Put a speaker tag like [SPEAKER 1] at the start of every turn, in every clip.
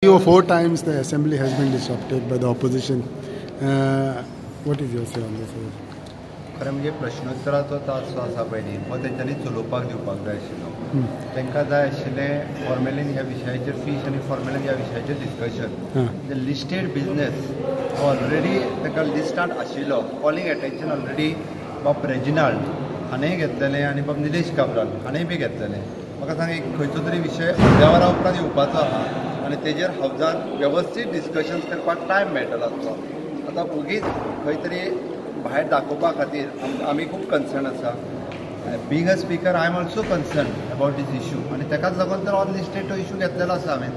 [SPEAKER 1] Three or four times the assembly has been disrupted by the opposition. What is your say on this?
[SPEAKER 2] खरें म्हणजे प्रश्नोत्तराचो तास जो आसा पयलीं हो तेंच्यांनी चलोवपाक दिवपाक जाय आशिल्लो. तांकां जाय आशिल्लें फॉर्मेलीन ह्या विशयाचेर, फीश आनी फॉर्मेलीन ह्या विशयाचेर discussion. The listed business already ताका लिस्टांत आशिल्लो. कॉलिंग एटेन्शन ऑलरेडी बाब रेजिनाल्ड हाणें घेतलेलें आनी बाब निलेश काब्राल हाणें बी घेतलेलें. म्हाका सांग, एक खंयचो तरी विशय अर्द्या वरां उपरांत येवपाचो आहा आनी तेजेर हावजान वेवस्थीत डिस्कशन करपाक टायम मेळटलो आसलो. आतां ओगीच खंय तरी भायर दाखोवपा खातीर आमी खूब कन्सर्न आसा. Being a speaker, I am also concern about this issue आनी ताकाच लागून तर ऑन लिस्टेड तो इशू घेतलेलो आसा हांवें.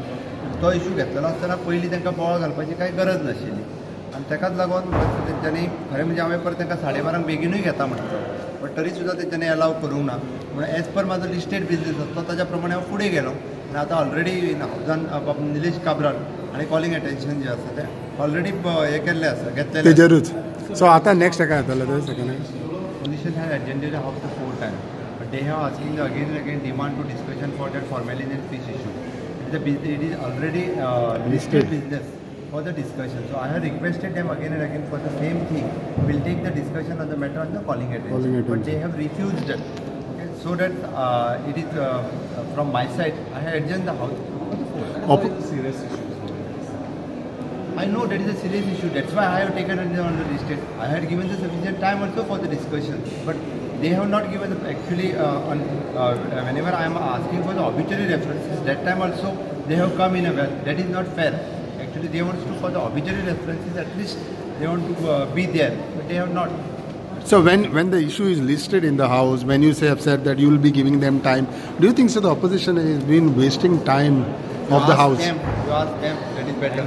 [SPEAKER 2] तो इशू घेतलेलो आसतना पयलीं तांकां बोवाळ घालपाची कांय गरज नाशिल्ली आनी ताकाच लागून म्हाका दिसता तेंच्यांनी, खरें म्हणजे हांवें परत तांकां 12:30 बेगिनूय घेता म्हणटलो, बट तरी सुद्दां तेंच्यांनी एलाव करूंक ना. म्हणून एज पर म्हाजो लिस्टेड बिजनेस आसलो ताज्या प्रमाणे हांव फुडें गेलो आनी आतां ऑलरेडी हावजान बाब निलेश काब्राल आनी कॉलिंग एटेन्शन जें आसा तें ऑलरेडी हें केल्लें आसा, घेतलेलें.
[SPEAKER 1] तेजेरूच सो आतां नेक्स्ट काय जातलें तें second?
[SPEAKER 2] Opposition has adjourned the house the four times, but they have asking again and again demand to discussion for that formalin and fish issue. It is already listed business for the discussion. So I have requested them again and again for the same thing. We'll take the discussion on the matter on the calling attention.
[SPEAKER 1] Calling attention.
[SPEAKER 2] But they have refused it. Okay, so that it is from my side, I have adjourned the house for the four times.
[SPEAKER 3] Serious issues.
[SPEAKER 2] I know that is a serious issue. That's why I have taken it on the listed. I had given the sufficient time also for the discussion, but they have not given the actually. Whenever I am asking for the obituary references, that time also they have come in a well. That is not fair. Actually, they want to for the obituary references at least they want to be there, but they have not.
[SPEAKER 1] So when the issue is listed in the house, when you say have said that you will be giving them time, do you think so the opposition has been wasting time
[SPEAKER 2] You
[SPEAKER 1] of the
[SPEAKER 2] ask
[SPEAKER 1] house?
[SPEAKER 2] them, you ask them. That is better.